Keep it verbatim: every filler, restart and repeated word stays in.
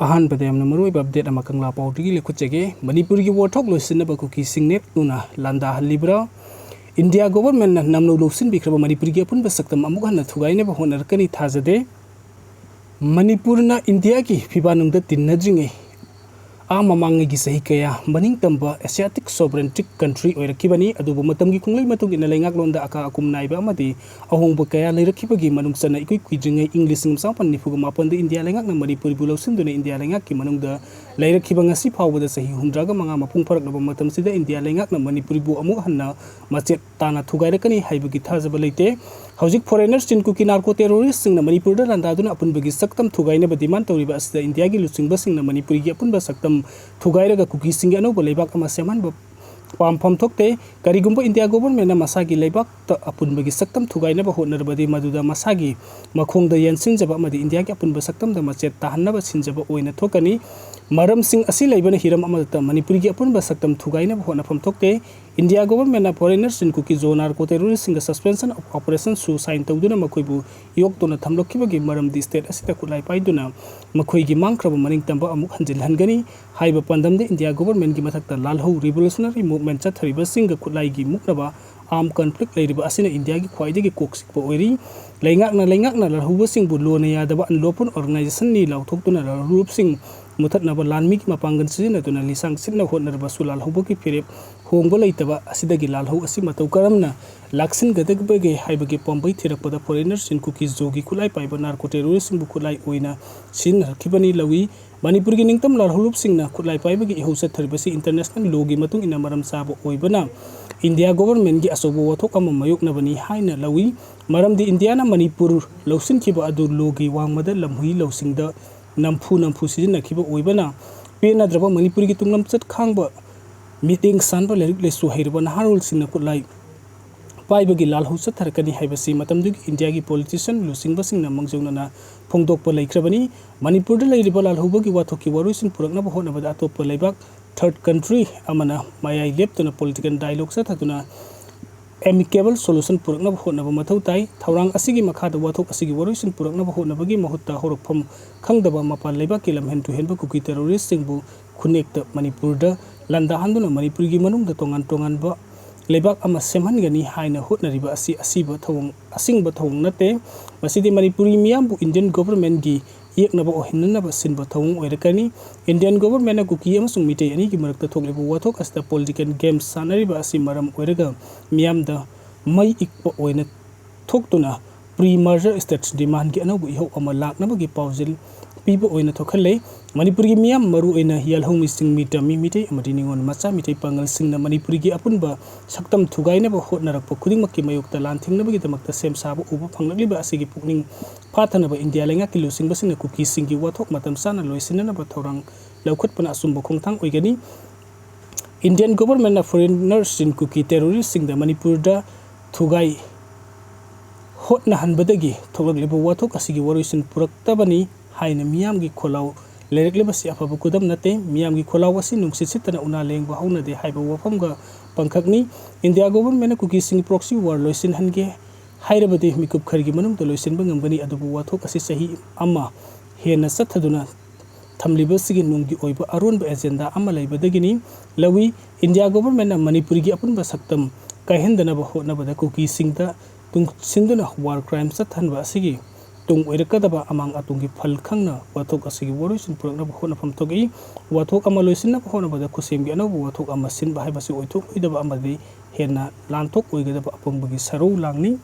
ꯑꯍꯥꯟꯕꯗ ꯌꯥꯝꯅ ꯃꯔꯨꯑꯣꯏꯕ ꯑꯞꯗꯦꯠ ꯑꯃ ꯀꯪꯂꯥ ꯄꯥꯎꯗꯒꯤ ꯂꯧꯈꯠꯆꯒꯦ꯫ ꯃꯅꯤꯄꯨꯔꯒꯤ ꯋꯥꯊꯣꯛ ꯂꯣꯏꯁꯤꯟꯅꯕ ꯀꯨꯀꯤꯁꯤꯡ ꯅꯦꯛꯇꯨꯅ ꯂꯥꯟꯗꯥꯍꯜꯂꯤꯕ꯭ꯔꯥ? ꯏꯟꯗꯤꯌꯥ ꯒꯣꯚꯔꯟꯃꯦꯟꯠꯅ ꯅꯝꯅ ꯂꯧꯁꯤꯟꯕꯤꯈ꯭ꯔꯕ ꯃꯅꯤꯄꯨꯔꯒꯤ ꯑꯄꯨꯟꯕ ꯁꯛꯇꯝ ꯑꯃꯨꯛ ꯍꯟꯅ ꯊꯨꯒꯥꯏꯅꯕ ꯍꯣꯠꯅꯔꯛꯀꯅꯤ ꯊꯥꯖꯗꯦ꯫ ꯃꯅꯤꯄꯨꯔꯅ ꯏꯟꯗꯤꯌꯥꯒꯤ ꯐꯤꯕꯥꯟꯅꯨꯡꯗ ꯇꯤꯟꯅꯗ꯭ꯔꯤꯉꯩ ꯑꯥ ꯃꯃꯥꯡꯉꯩꯒꯤ ꯆꯍꯤ ꯀꯌꯥ ꯃꯅꯤꯡꯇꯝꯕ Asiatic sovereignty country ꯑꯣꯏꯔꯛꯈꯤꯕꯅꯤ꯫ ꯑꯗꯨꯕꯨ ꯃꯇꯝꯒꯤ ꯈꯣꯡꯂꯩ ꯃꯇꯨꯡ ꯏꯟꯅ ꯂꯩꯉꯥꯛꯂꯣꯟꯗ ꯑꯀꯥ ꯑꯀꯨꯝ ꯅꯥꯏꯕ ꯑꯃꯗꯤ ꯑꯍꯣꯡꯕ ꯀꯌꯥ ꯂꯩꯔꯛꯈꯤꯕꯒꯤ ꯃꯅꯨꯡ ꯆꯟꯅ ꯏꯀꯨꯏ ꯀꯨꯏꯗ꯭ꯔꯤꯉꯩ ꯏꯪ ꯂꯤꯁꯤꯡ ꯑꯃ ꯆꯃꯥꯄꯟ ꯅꯤꯐꯨꯒ ꯃꯥꯄꯟꯗ ꯏꯟꯗꯤꯌꯥ ꯂꯩꯉꯥꯛꯅ ꯃꯅꯤꯄꯨꯔꯕꯨ ꯂꯧꯁꯤꯟꯗꯨꯅ ꯏꯟꯗꯤꯌꯥ ꯂꯩꯉꯥꯛꯀꯤ ꯃꯅꯨꯡꯗ ꯂꯩꯔꯛꯈꯤꯕ ꯉꯁꯤ ꯐꯥꯎꯕꯗ ꯆꯍꯤ ꯍꯨꯝꯗ꯭ꯔꯥꯒ ꯃꯉꯥ ꯃꯄꯨꯡ ꯐꯥꯔꯛꯂꯕ ꯃꯇꯝꯁꯤꯗ ꯏꯟꯗꯤꯌꯥ ꯂꯩꯉꯥꯛꯅ ꯃꯅꯤꯄꯨꯔꯕꯨ ꯑꯃꯨꯛ ꯍꯟꯅ ꯃꯆꯦꯠ ꯇꯥꯅ ꯊꯨꯒꯥꯏꯔꯛꯀꯅꯤ ꯍꯥꯏꯕꯒꯤ ꯊꯥꯖꯕ ꯂꯩꯇꯦ꯫ ꯍꯧꯖꯤꯛ foreigner chin ꯀꯨꯀꯤ narco terroristꯁꯤꯡꯅ ꯃꯅꯤꯄꯨꯔꯗ ꯂꯥꯟꯗꯥꯗꯨꯅ ꯑꯄꯨꯟꯕꯒꯤ ꯁꯛꯇꯝ ꯊꯨꯒꯥꯏꯅꯕ demand ꯇꯧꯔꯤꯕ ꯑꯁꯤꯗ ꯏꯟꯗꯤꯌꯥꯒꯤ ꯂꯨꯆꯤꯡꯕꯁꯤꯡꯅ ꯃꯅꯤꯄꯨꯔꯒꯤ ꯑꯄꯨꯟꯕ ꯁꯛꯇꯝ ꯊꯨꯒꯥꯏꯔꯒ ꯀꯨꯀꯤꯁꯤꯡꯒꯤ ꯑꯅꯧꯕ ꯂꯩꯕꯥꯛ ꯑꯃ ꯁꯦꯝꯍꯟꯕ ꯄꯥꯝꯐꯝ ꯊꯣꯛꯇꯦ꯫ ꯀꯔꯤꯒꯨꯝꯕ ꯏꯟꯗꯤꯌꯥ ꯒꯣꯚꯔꯟꯃꯦꯟꯠꯅ ꯃꯁꯥꯒꯤ ꯂꯩꯕꯥꯛꯇ ꯑꯄꯨꯟꯕꯒꯤ ꯁꯛꯇꯝ ꯊꯨꯒꯥꯏꯅꯕ ꯍꯣꯠꯅꯔꯕꯗꯤ ꯃꯗꯨꯗ ꯃꯁꯥꯒꯤ ꯃꯈꯣꯡꯗ ꯌꯥꯟꯁꯤꯟꯖꯕ ꯑꯃꯗꯤ ꯏꯟꯗꯤꯌꯥꯒꯤ ꯑꯄꯨꯟꯕ ꯁꯛꯇꯝꯗ ꯃꯆꯦꯠ ꯇꯥꯍꯟꯅꯕ ꯁꯤꯟꯖꯕ ꯑꯣꯏꯅ ꯊꯣꯛꯀꯅꯤ꯫ ꯃꯔꯝꯁꯤꯡ ꯑꯁꯤ ꯂꯩꯕꯅ ꯍꯤꯔꯝ ꯑꯃꯗꯇ ꯃꯅꯤꯄꯨꯔꯒꯤ ꯑꯄꯨꯟꯕ ꯁꯛꯇꯝ ꯊꯨꯒꯥꯏꯅꯕ ꯍꯣꯠꯅꯐꯝ ꯊꯣꯛꯇꯦ꯫ ꯏꯟꯗꯤꯌꯥ ꯒꯣꯚꯔꯟꯃꯦꯟꯠꯅ foreigner chin Kuki Zo narco terroristꯁꯤꯡꯒ suspension of operationꯁꯨ sign ꯇꯧꯗꯨꯅ ꯃꯈꯣꯏꯕꯨ ꯌꯣꯛꯇꯨꯅ ꯊꯝꯂꯛꯈꯤꯕꯒꯤ ꯃꯔꯝꯗꯤ state ꯑꯁꯤꯗ ꯈꯨꯠꯂꯥꯏ ꯄꯥꯏꯗꯨꯅ ꯃꯈꯣꯏꯒꯤ ꯃꯥꯡꯈ꯭ꯔꯕ ꯃꯅꯤꯡꯇꯝꯕ ꯑꯃꯨꯛ ꯍꯟꯖꯤꯜꯍꯟꯒꯅꯤ꯫ ꯍꯥꯏꯕ ꯄꯥꯟꯗꯝꯗ ꯏꯟꯗꯤꯌꯥ ꯒꯣꯚꯔꯟꯃꯦꯟꯠꯀꯤ ꯃꯊꯛꯇ ꯂꯥꯜꯍꯧ revolutionary movement ꯆꯠꯊꯔꯤꯕꯁꯤꯡꯒ ꯈꯨꯠꯂꯥꯏꯒꯤ ꯃꯨꯛꯅꯕ armed conflict ꯂꯩꯔꯤꯕ ꯑꯁꯤꯅ ꯏꯟꯗꯤꯌꯥꯒꯤ ꯈ꯭ꯋꯥꯏꯗꯒꯤ ꯀꯣꯛ ꯆꯤꯛꯄ ꯑꯣꯏꯔꯤ꯫ ꯂꯩꯉꯥꯛꯅ ꯂꯩꯉꯥꯛꯅ ꯂꯥꯜꯍꯧꯕꯁꯤꯡꯕꯨ ꯂꯣꯟꯅ ꯌꯥꯗꯕ unlawful organizationꯅꯤ ꯂꯥꯎꯊꯣꯛꯇꯨꯅ ꯂꯥꯜꯍꯧꯔꯤꯕꯁꯤꯡ ꯃꯨꯊꯠꯅꯕ ꯂꯥꯟꯃꯤꯒꯤ ꯃꯄꯥꯡꯒꯜ ꯁꯤꯖꯤꯟꯅꯗꯨꯅ ꯂꯤꯁꯥꯡ ꯁꯤꯠꯅ ꯍꯣꯠꯅꯔꯕꯁꯨ ꯂꯥꯜꯍꯧꯕꯒꯤ ꯐꯤꯔꯦꯞ ꯍꯣꯡꯕ ꯂꯩꯇꯕ ꯑꯁꯤꯗꯒꯤ ꯂꯥꯜꯍꯧ ꯑꯁꯤ ꯃꯇꯧ ꯀꯔꯝꯅ ꯂꯥꯛꯁꯤꯟꯒꯗꯒꯦ ꯍꯥꯏꯕꯒꯤ ꯄꯥꯝꯕꯩ ꯊꯤꯔꯛꯄꯗ foreigner chin ꯀꯨꯀꯤ ꯖꯣꯒꯤ ꯈꯨꯠꯂꯥꯏ ꯄꯥꯏꯕ narco terroristꯁꯤꯡꯕꯨ ꯈꯨꯠꯂꯥꯏ ꯑꯣꯏꯅ ꯁꯤꯖꯤꯟꯅꯔꯛꯈꯤꯕꯅꯤ ꯂꯧꯏ꯫ ꯃꯅꯤꯄꯨꯔꯒꯤ ꯅꯤꯡꯇꯝ ꯂꯥꯜꯍꯧꯂꯨꯞꯁꯤꯡꯅ ꯈꯨꯠꯂꯥꯏ ꯄꯥꯏꯕꯒꯤ ꯏꯍꯧ ꯆꯠꯊꯔꯤꯕꯁꯤ international lawꯒꯤ ꯃꯇꯨꯡ ꯏꯟꯅ ꯃꯔꯝ ꯆꯥꯕ ꯑꯣꯏꯕꯅ ꯏꯟꯗꯤꯌꯥ ꯒꯣꯚꯔꯟꯃꯦꯟꯠꯀꯤ ꯑꯆꯧꯕ ꯋꯥꯊꯣꯛ ꯑꯃ ꯃꯥꯌꯣꯛꯅꯕꯅꯤ ꯍꯥꯏꯅ ꯂꯧꯏ꯫ ꯃꯔꯝꯗꯤ ꯏꯟꯗꯤꯌꯥꯅ ꯃꯅꯤꯄꯨꯔ ꯂꯧꯁꯤꯟꯈꯤꯕ ꯑꯗꯨ ꯂꯣꯒꯤ ꯋꯥꯡꯃꯗ ꯂꯝꯍꯨꯏ ꯂꯧꯁꯤꯡꯗ ꯅꯝꯐꯨ ꯅꯝꯐꯨ ꯁꯤꯖꯤꯟꯅꯈꯤꯕ ꯑꯣꯏꯕꯅ ꯄꯦꯟꯅꯗ꯭ꯔꯕ ꯃꯅꯤꯄꯨꯔꯒꯤ ꯇꯨꯡꯂꯝꯆꯠ ꯈꯥꯡꯕ ꯃꯤꯠꯌꯦꯡ ꯁꯥꯟꯕ ꯂꯥꯏꯔꯤꯛ ꯂꯥꯏꯁꯨ ꯍꯩꯔꯕ ꯅꯍꯥꯔꯣꯜꯁꯤꯡꯅ ꯈꯨꯠꯂꯥꯏ ꯄꯥꯏꯕꯒꯤ ꯂꯥꯜꯍꯧ ꯆꯠꯊꯔꯛꯀꯅꯤ ꯍꯥꯏꯕꯁꯤ ꯃꯇꯝꯗꯨꯒꯤ ꯏꯟꯗꯤꯌꯥꯒꯤ politician ꯂꯨꯆꯤꯡꯕꯁꯤꯡꯅ ꯃꯥꯡꯖꯧꯅꯅ ꯐꯣꯡꯗꯣꯛꯄ ꯂꯩꯈ꯭ꯔꯕꯅꯤ꯫ ꯃꯅꯤꯄꯨꯔꯗ ꯂꯩꯔꯤꯕ ꯂꯥꯜꯍꯧꯕꯒꯤ ꯋꯥꯊꯣꯛꯀꯤ ꯋꯥꯔꯣꯏꯁꯤꯟ ꯄꯨꯔꯛꯅꯕ ꯍꯣꯠꯅꯕꯗ ꯑꯇꯣꯞꯄ ꯂꯩꯕꯥꯛ third country ꯑꯃꯅ ꯃꯌꯥꯏ ꯂꯦꯞꯇꯨꯅ political dialogue ꯆꯠꯊꯗꯨꯅ amicable solution ꯄꯨꯔꯛꯅꯕ ꯍꯣꯠꯅꯕ ꯃꯊꯧ ꯇꯥꯏ꯫ ꯊꯧꯔꯥꯡ ꯑꯁꯤꯒꯤ ꯃꯈꯥꯗ ꯋꯥꯊꯣꯛ ꯑꯁꯤꯒꯤ ꯋꯥꯔꯣꯏꯁꯤꯟ ꯄꯨꯔꯛꯅꯕ ꯍꯣꯠꯅꯕꯒꯤ ꯃꯍꯨꯠꯇ ꯍꯧꯔꯛꯐꯝ ꯈꯪꯗꯕ ꯃꯄꯥꯟ ꯂꯩꯕꯥꯛꯀꯤ ꯂꯝꯍꯦꯟ ꯇꯨꯍꯦꯟꯕ ꯀꯨꯀꯤ ꯇꯦꯔꯣꯔꯤꯁꯁꯤꯡꯕꯨ ꯈꯨꯟꯅꯦꯛꯇ ꯃꯅꯤꯄꯨꯔꯗ ꯂꯥꯟꯗꯥꯍꯟꯗꯨꯅ ꯃꯅꯤꯄꯨꯔꯒꯤ ꯃꯅꯨꯡꯗ ꯇꯣꯉꯥꯟ ꯇꯣꯉꯥꯟꯕ ꯂꯩꯕꯥꯛ ꯑꯃ ꯁꯦꯝꯍꯟꯒꯅꯤ ꯍꯥꯏꯅ ꯍꯣꯠꯅꯔꯤꯕ ꯑꯁꯤ ꯑꯁꯤꯕ ꯊꯧꯑꯣꯡ, ꯑꯁꯤꯡꯕ ꯊꯧꯑꯣꯡ ꯅꯠꯇꯦ꯫ ꯃꯁꯤꯗꯤ ꯃꯅꯤꯄꯨꯔꯤ ꯃꯤꯌꯥꯝꯕꯨ Indian governmentꯀꯤ ꯌꯦꯛꯅꯕ ꯑꯣꯏꯍꯟꯅꯅꯕ ꯁꯤꯟꯕ ꯊꯧꯑꯣꯡ ꯑꯣꯏꯔꯛꯀꯅꯤ꯫ Indian governmentꯅ ꯀꯨꯀꯤ ꯑꯃꯁꯨꯡ ꯃꯤꯇꯩ ꯑꯅꯤꯒꯤ ꯃꯔꯛꯇ ꯊꯣꯛꯂꯤꯕ ꯋꯥꯊꯣꯛ ꯑꯁꯤꯗ political games ꯁꯥꯟꯅꯔꯤꯕ ꯑꯁꯤ ꯃꯔꯝ ꯑꯣꯏꯔꯒ ꯃꯤꯌꯥꯝꯗ ꯃꯩ ꯏꯛꯄ ꯑꯣꯏꯅ ꯊꯣꯛꯇꯨꯅ pre-merger status demandꯀꯤ ꯑꯅꯧꯕ ꯏꯍꯧ ꯑꯃ ꯂꯥꯛꯅꯕꯒꯤ ꯄꯥꯎꯖꯦꯜ ꯄꯤꯕ ꯑꯣꯏꯅ ꯊꯣꯛꯍꯜꯂꯦ꯫ ꯃꯅꯤꯄꯨꯔꯒꯤ ꯃꯤꯌꯥꯝ, ꯃꯔꯨꯑꯣꯏꯅ ꯌꯥꯜꯍꯧꯃꯤꯁꯤꯡ, ꯃꯤꯇꯝꯃꯤ, ꯃꯤꯇꯩ ꯑꯃꯗꯤ ꯅꯤꯉꯣꯜ ꯃꯆꯥ, ꯃꯤꯇꯩ ꯄꯥꯉꯜꯁꯤꯡꯅ ꯃꯅꯤꯄꯨꯔꯒꯤ ꯑꯄꯨꯟꯕ ꯁꯛꯇꯝ ꯊꯨꯒꯥꯏꯅꯕ ꯍꯣꯠꯅꯔꯛꯄ ꯈꯨꯗꯤꯡꯃꯛꯀꯤ ꯃꯥꯌꯣꯛꯇ ꯂꯥꯟ ꯊꯦꯡꯅꯕꯒꯤꯗꯃꯛꯇ ꯁꯦꯝ ꯁꯥꯕ ꯎꯕ ꯐꯪꯂꯛꯂꯤꯕ ꯑꯁꯤꯒꯤ ꯄꯨꯛꯅꯤꯡ ꯐꯥꯊꯅꯕ ꯏꯟꯗꯤꯌꯥ ꯂꯩꯉꯥꯛꯀꯤ ꯂꯨꯆꯤꯡꯕꯁꯤꯡꯅ ꯀꯨꯀꯤꯁꯤꯡꯒꯤ ꯋꯥꯊꯣꯛ ꯃꯇꯝ ꯆꯥꯅ ꯂꯣꯏꯁꯤꯟꯅꯅꯕ ꯊꯧꯔꯥꯡ ꯂꯧꯈꯠꯄꯅ ꯑꯆꯨꯝꯕ ꯈꯣꯡꯊꯥꯡ ꯑꯣꯏꯒꯅꯤ꯫ Indian governmentꯅ foreigners ꯀꯨꯀꯤ terroristꯁꯤꯡꯗ ꯃꯅꯤꯄꯨꯔꯗ ꯊꯨꯒꯥꯏ ꯍꯣꯠꯅꯍꯟꯕꯗꯒꯤ ꯊꯣꯛꯂꯛꯂꯤꯕ ꯋꯥꯊꯣꯛ ꯑꯁꯤꯒꯤ ꯋꯥꯔꯣꯏꯁꯤꯟ ꯄꯨꯔꯛꯇꯕꯅꯤ ꯍꯥꯏꯅ ꯃꯤꯌꯥꯝꯒꯤ ꯈꯣꯜꯂꯥꯎ ꯂꯩꯔꯛꯂꯤꯕꯁꯤ ꯑꯐꯕ ꯈꯨꯗꯝ ꯅꯠꯇꯦ꯫ ꯃꯤꯌꯥꯝꯒꯤ ꯈꯣꯜꯂꯥꯎ ꯑꯁꯤ ꯅꯨꯡꯁꯤꯠ ꯁꯤꯠꯇꯅ ꯎꯅꯥ ꯂꯦꯡꯕ ꯍꯧꯅꯗꯦ ꯍꯥꯏꯕ ꯋꯥꯐꯝꯒ ꯄꯪꯈꯛꯅꯤ꯫ ꯏꯟꯗꯤꯌꯥ governmentꯅ ꯀꯨꯀꯤꯁꯤꯡ proxy war ꯂꯣꯏꯁꯤꯟꯍꯟꯒꯦ ꯍꯥꯏꯔꯕꯗꯤ ꯃꯤꯀꯨꯞ ꯈꯔꯒꯤ ꯃꯅꯨꯡꯗ ꯂꯣꯏꯁꯤꯟꯕ ꯉꯝꯒꯅꯤ, ꯑꯗꯨꯕꯨ ꯋꯥꯊꯣꯛ ꯑꯁꯤ ꯆꯍꯤ ꯑꯃ ꯍꯦꯟꯅ ꯆꯠꯊꯗꯨꯅ ꯊꯝꯂꯤꯕꯁꯤꯒꯤ ꯅꯨꯡꯒꯤ ꯑꯣꯏꯕ ꯑꯔꯣꯟꯕ agenda ꯑꯃ ꯂꯩꯕꯗꯒꯤꯅꯤ꯫ ꯂꯧꯏ꯫ ꯏꯟꯗꯤꯌꯥ governmentꯅ ꯃꯅꯤꯄꯨꯔꯒꯤ ꯑꯄꯨꯟꯕ ꯁꯛꯇꯝ ꯀꯥꯏꯍꯟꯗꯅꯕ ꯍꯣꯠꯅꯕꯗ ꯀꯨꯀꯤꯁꯤꯡꯗ ꯇꯨꯡꯁꯤꯟꯗꯨꯅ war crime ꯆꯠꯊꯍꯟꯕ ꯑꯁꯤꯒꯤ ꯇꯨꯡ ꯑꯣꯏꯔꯛꯀꯗꯕ ꯑꯃꯥꯡ ꯑꯇꯣꯡꯒꯤ ꯐꯜ ꯈꯪꯅ ꯋꯥꯊꯣꯛ ꯑꯁꯤꯒꯤ ꯋꯥꯔꯣꯏꯁꯤꯟ ꯄꯨꯔꯛꯅꯕ ꯍꯣꯠꯅꯐꯝ ꯊꯣꯛꯏ꯫ ꯋꯥꯊꯣꯛ ꯑꯃ ꯂꯣꯏꯁꯤꯟꯅꯕ ꯍꯣꯠꯅꯕꯗ ꯈꯨꯠꯁꯦꯝꯒꯤ ꯑꯅꯧꯕ ꯋꯥꯊꯣꯛ ꯑꯃ ꯁꯤꯟꯕ ꯍꯥꯏꯕꯁꯤ ꯑꯣꯏꯊꯣꯛꯂꯣꯏꯗꯕ ꯑꯃꯗꯤ ꯍꯦꯟꯅ ꯂꯥꯟꯊꯣꯛ ꯑꯣꯏꯒꯗꯕ ꯑꯄꯪꯕꯒꯤ ꯁꯔꯧ ꯂꯥꯡꯅꯤ꯫